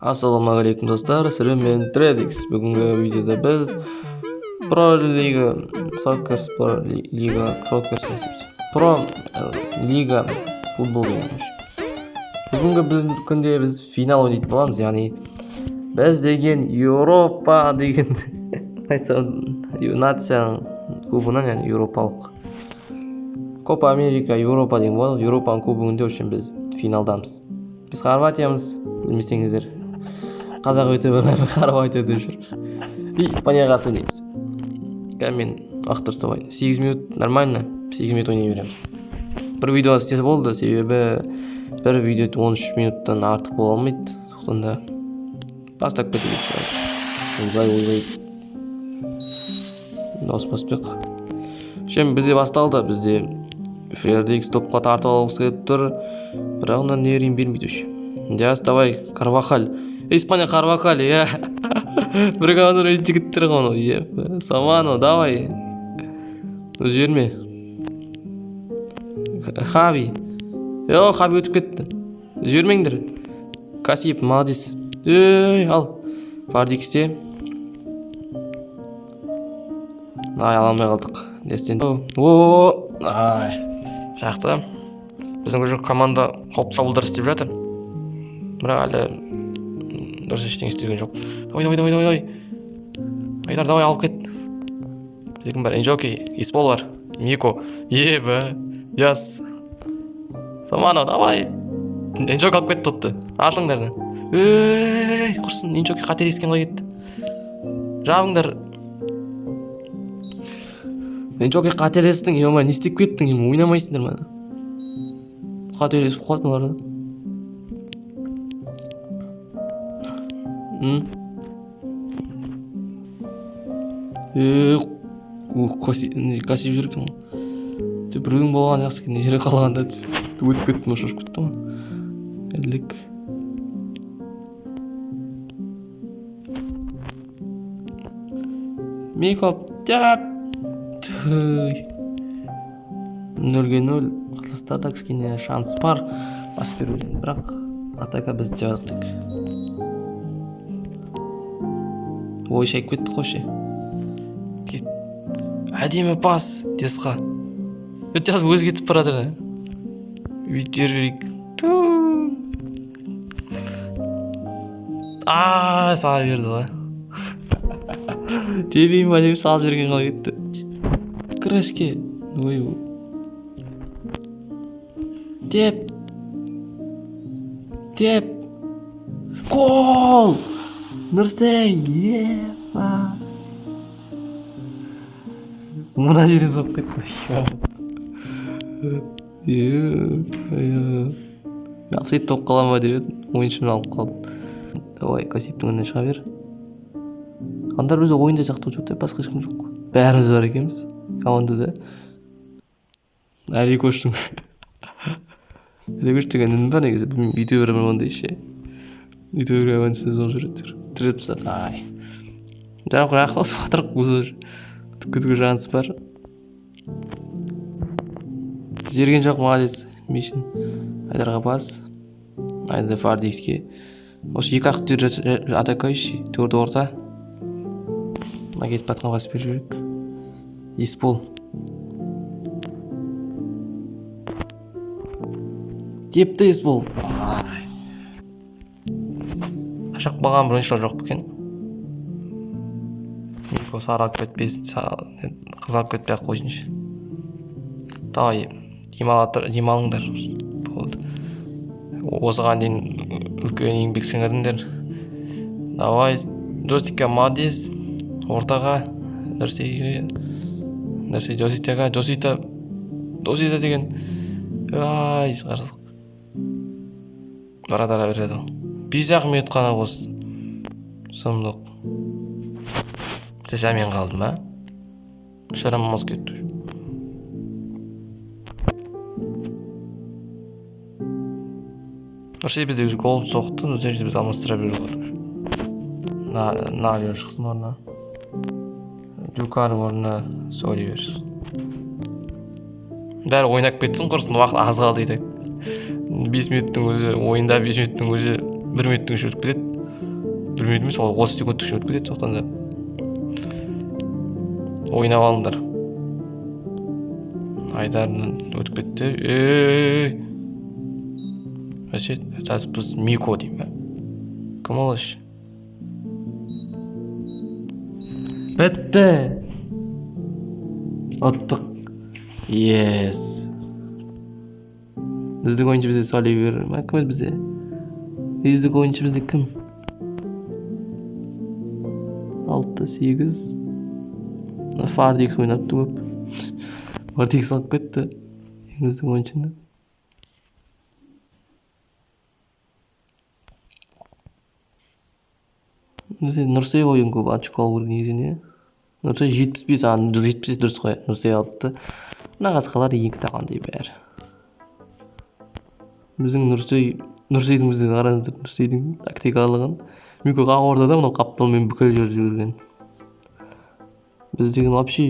Ассалаумағалейкум, достар, сіздермен Тредикс. Бүгінгі видеода біз Про Лига Сокер, Про Лига Сокер, Про Лига футбол деген. Бүгінгі біздің күнде біз финал ойнайтын боламыз, яғни біз деген Еуропа деген айтсам, нацияның кубогынан, яғни еуропалық Копа Америка Еуропа деген болады. Еуропаның кубогында в общем біз финалдамыз. Біз Хорватиямыз, білмесеңіздер. Қазақ ютуберлері Хорватияда жүр. И Испанияға қарсы ойнаймыз. Қазір мен уақыт дұрыстап, 8 минут нормально, 8 минут ойнай береміз. Бір видео істесе болды, себебі бір видео 13 минуттан артық бола алмайды. Сондықтан да бастап кетейік сразу. Ойбай, ойбай, дауыс баспайық. В бізде басталды. Бізде Фердикс топқа тартып алғысы келіп тұр, бірақ мына Нерин бермейді вообще. Диас, давай, Карвахаль. Испания, Карвахаль, иә, бір команда жігіттер ғой анау, иә. Самано, давай, жіберме. Хави, о, Хави өтіп кетті, жібермеңдер. Касип, молодец. Ей, ал Фардиксте. Ай, ала алмай қалдық. Дестен, о, ай, жақсы. Біздің уже команда қауіпті шабуылдар істеп жатыр, бірақ әлі дұрыс ештеңе істеген жоқ. Давай, давай, давай, давай, давай, Айдар, давай, алып кет. Бізде кім бар? Энджоки, Испол бар, Мико, ебі, Диас, Самано, давай. Энджоки алып кетті топты, ашыңдар. Ей, құрсын, Энджоки қателескен ғой, кетті. Жабыңдар. Энджоки, қателестің, е, не істеп кеттің? Е, ойнамайсыңдар ма? Қателесіп қалды мыналар да. Е, қасиып жүр екен ғой. Біреудің болғаны жақсы екен, жерге қалғанда өтіп кеттім, шошып кеттім ғой. Әділдік. Мико, тяп. 0-0. Қылыстарда кішкене шанс бар бас беруден, бірақ атака біз істеп жатық тек. Ой, шайып кеттік қой ше. Кет. Әдемі пас Десқа. Диас өзі кетіп бара жатыр. Бүйтіп жіберу керек. А, сала берді ғой. Тебейін ба деп салып жіберген, қалай кетті. Кірешке. Ой. Теп. Теп. Гол! Нұрсей, епа. Мына жерден соғып кетті. Е, офсайд болып қала ма деп едім, ойыншымды алып қалды. Давай, Касиптің önüne шыға бер. Андар бізде ойында жақтау жоқ, басқа ешкім жоқ. Бәріміз бар екенбіз командада. Аликоштың, Аликош деген інім бар негізі, білмеймін, ютубер ма ондай ше. Ютуберге сезон жүреді. Тіреп тастады. Ай. Бірақ жақындасып жатырық біз уже. Кетуге шанс бар. Жіберген жоқ, молодец. Мишин. Айдарға пас. Айдар Фардикске. Осы екі ақ атакающий, төрт орта. Мына кетіп жатқан пас беру керек. Есбол. Тепті Есбол. Қашақ қалған бір ойыншылар жоқ па екен? Мико сары алып кетпесін, қыз алып кетпей ақ қойсыншы. Давай, демала тұр, демалыңдар. Болды. Осыған дейін үлкен еңбек сіңірдіңдер. Давай, Джосика, молодец. Ортаға, Нұрсейге, Нұрсей Джоситаға, Джосита, Джосита деген. Ай, қарасақ. Вратарь береді ғой. 5-ақ минут қана осы. Сұмдық. Мен қалдым ба? Шарам мозг кетті. Вообще бізде уже гол соқты, но жерде біз алмастыра беруге болады. Навио шықсын орнына. Джуканың орнына Соли берсін. Бәрі ойнап кетсін, құрсын, уақыт аз қалды дейді. 5 минуттың өзі ойында, 5 минуттың өзі 1 минуттың іші өтіп кетеді. Бір минут емес, ол 30 секунд үшін өтіп кетеді, сондықтан да ойнап алыңдар. Айдарынан өтіп кетті. Ей, Әсет, біз Мико деймін ба? Кім ол вообще? Бітті. Ұттық. Yes. Үздік ойыншы бізде Соливер. Ма, кім еді бізде? Үздік ойыншы бізде кім? 6, 8. Фардикс ойнапты көп. Фардикс алып кетті. Ең үздік ойыншыны. Бізде Нұрсей ойын көп очко алу керек негізінен, иә? Нұрсей 75, а, 75 дұрыс қой. Нұрсей алыпты. Мына қасқалар екі тағандай бәрі. Біздің Нұрсей, Нұрсейдің біздің қараңыздар, Нұрсейдің тактикалығын. Мико қақ ортада, мынау қапталмен бүкіл жерде жүгірген. Біз деген вообще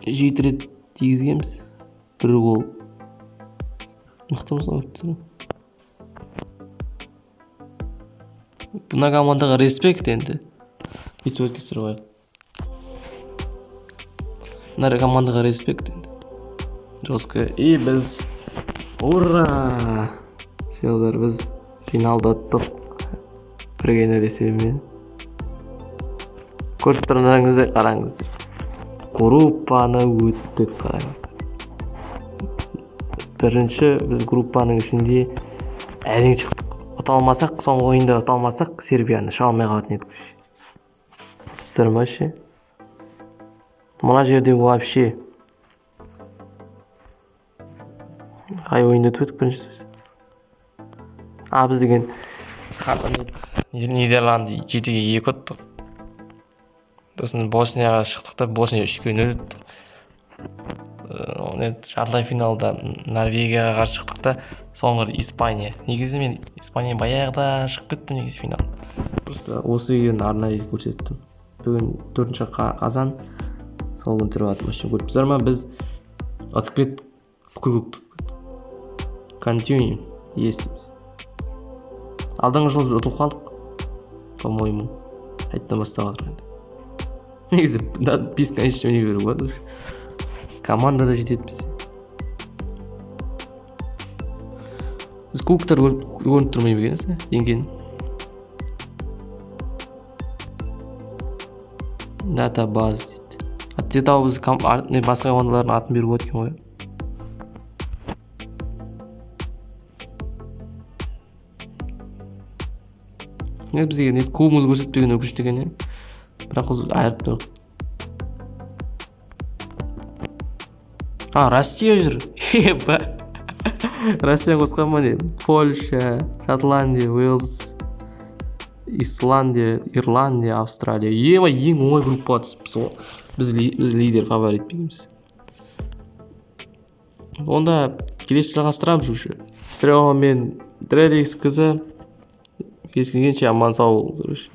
7 рет тигізгенбіз. Бір гол. Мықтымыз ғой, көріп тұрсың. Мына командаға респект енді. Бүйтіп өткіздіріп қояйық. Мына командаға респект енді. Жестко. И біз ура! Шелдер, біз финалда ұттық. 1-0 есебімен. Көріп тұрғандарыңыздай, қараңыздар. Группаны өттік, қараңыздар. Бірінші біз группаның ішінде әрең шықтық. Ұта алмасақ, соңғы ойында ұта алмасақ, Сербияны шыға алмай қалатын едік. Түсіндіңіздер ма ше? Мына жерде вообще қай ойында өтіп едік бірінші біз? А, біз деген Нидерланды 7-2 ұттық. Сосын Боснияға шықтық та, Босния 3-0 ұттық. Жартылай финалда Норвегияға қарсы шықтық та, соңғы Испания. Негізі мен Испания баяғыда шығып кеттім негізі финал. Просто осы видеоны арнайы көрсеттім. Бүгін 4 қазан, сол күні түсіріп жатырмын. Вообще көріп тұрсыздар ма, біз ұтып кеттік, бүкіл клубты ұтып кеттік. Continue, есть дейміз. Алдыңғы жылы біз ұтылып қалдық, по-моему. Қайтадан бастап жатыр енді. Негізі, да, бесконечно ойнай беруге болады уже. Команда да жетеді бізде. Біз кубоктар көрініп тұрмай ма екен, жеңген? Датабаз дейді. Аттетау біз не, басқа командалардың атын беруге болады екен ғой. Не, бізге не кубогымызды көрсетпеген өкінішті екен, иә? Бірақ біз айырып тұрдық. А, Россия жүр. Еба. Россия қосқан ба не? Польша, Шотландия, Уэльс, Исландия, Ирландия, Австралия. Еба, ең оңай группаға түсіппіз ғой. Біз лидер, фаворит дейміз. Онда келесі жалғастырамыз уже. Стрелмен Тредикс қызы. Кездескенше аман сау болыңыздар.